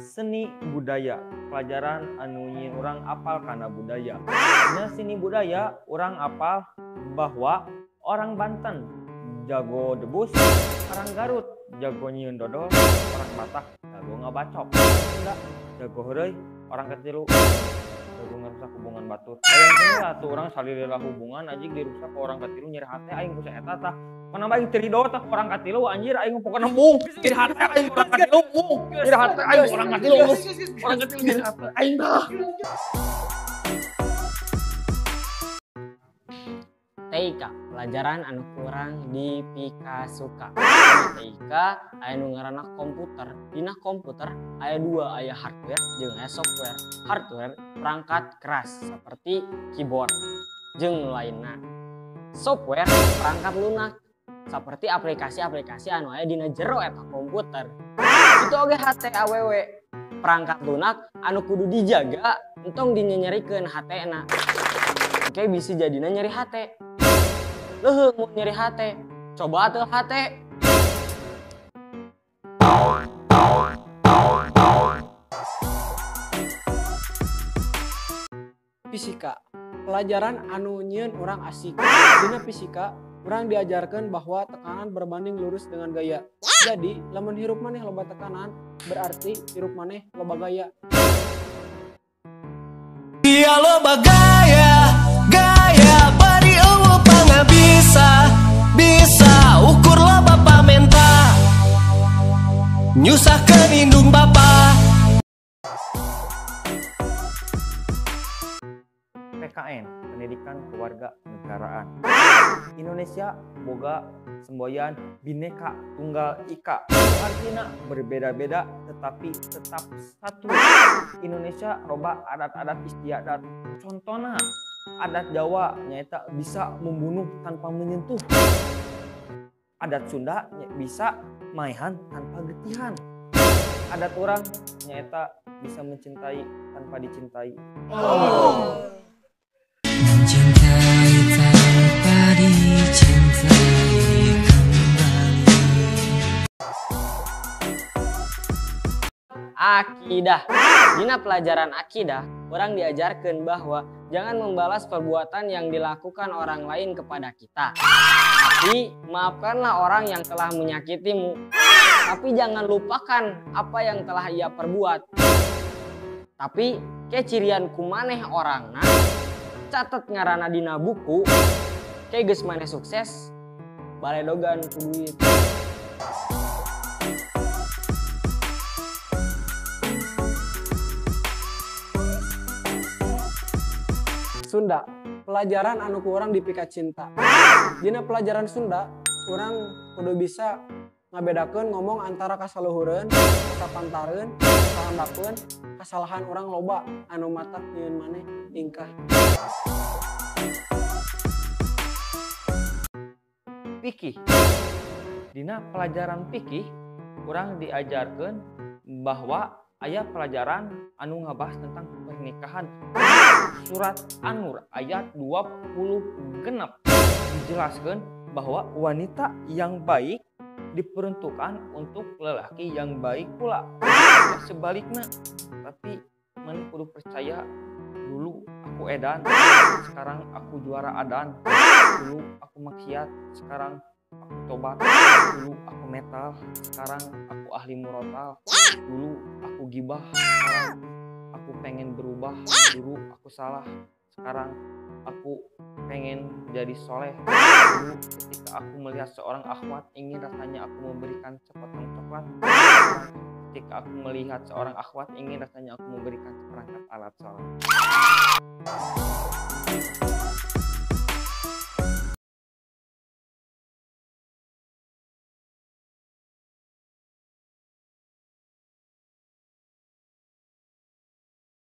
Seni budaya, pelajaran anu nyieun urang apal kana budaya. Dina seni budaya urang apal bahwa orang Banten jago debus, orang Garut jago nyieun dodol, orang Batak jago ngabacok, Sunda jago heureuy, orang katilu jago ngarusak hubungan batur. Bayangkeun lah tuh urang salilila hubungan anjing dirusak ku orang katilu, nyeri hate aing ku si eta tah. Pokona aing teu rido tah ku orang katilu anjir, aing pokona embung. Nyeri hate aing ku orang katilu embung. Nyeri hate aing ku orang katilu. Orang katilu nyeri hate aing tah. TIK, pelajaran anu kurang dipikasuka. TIK aya nu ngaranna komputer. Dina komputer aya dua, aya hardware jeung aya software. Hardware perangkat keras seperti keyboard jeung lainna. Software perangkat lunak seperti aplikasi-aplikasi anu aya dina jero eta komputer. Itu oge hate awewe, perangkat lunak anu kudu dijaga entong dinyenyerikeun hatena. Oke, bisa jadina nyeri hate. Leuheung mun nyeri hate, coba atuh hate. Fisika, pelajaran anu nyieun urang asik. Dina fisika, urang diajarkan bahwa tekanan berbanding lurus dengan gaya. Jadi, lamun hirup maneh loba tekanan, berarti hirup maneh loba gaya. Dia loba gaya, gaya bari eueuh pangabisa, bisa ukur loba pamenta, nyusahkeun indung bapa. PKN, Pendidikan Kewarganegaraan. Indonesia boga semboyan Bhinneka Tunggal Ika. Artinya berbeda-beda tetapi tetap satu. Indonesia loba adat-adat istiadat. Contohnya adat Jawa nyaeta bisa membunuh tanpa menyentuh. Adat Sunda bisa maehan tanpa getihan. Adat urang nyaeta bisa mencintai tanpa dicintai. Oh. Mencintai tanpa dicintai kembali. Akidah. Dina pelajaran akidah, orang diajarkan bahwa jangan membalas perbuatan yang dilakukan orang lain kepada kita. Tapi maafkanlah orang yang telah menyakitimu. Tapi jangan lupakan apa yang telah ia perbuat. Tapi kecirian kumaneh orangna, catet ngaranna dina buku, ke geus maneh sukses, baledogan ku duit. Sunda, pelajaran anu ku urang dipika cinta. Dina pelajaran Sunda, urang kudu bisa ngabedakeun ngomong antara kasaluhureun, kasapantareun, kasahandapeun, kasalahan urang loba anu matak nyieun maneh tingkah. Fikih. Dina pelajaran fikih, urang diajarkeun bahwa aya pelajaran anu ngabahas tentang pernikahan. Surat An-Nur ayat 26 dijelaskan bahwa wanita yang baik diperuntukkan untuk lelaki yang baik pula. Sebaliknya, tapi maneh kudu percaya, dulu aku edan, sekarang aku juara adan. Dulu aku maksiat, sekarang aku tobat. Dulu aku metal, sekarang aku ahli murotal. Dulu aku gibah, sekarang aku pengen berubah. Dulu aku salah, sekarang aku pengen jadi soleh. Dulu ketika aku melihat seorang akhwat, ingin rasanya aku memberikan sepotong coklat. Ketika aku melihat seorang akhwat, ingin rasanya aku memberikan seperangkat alat sholat.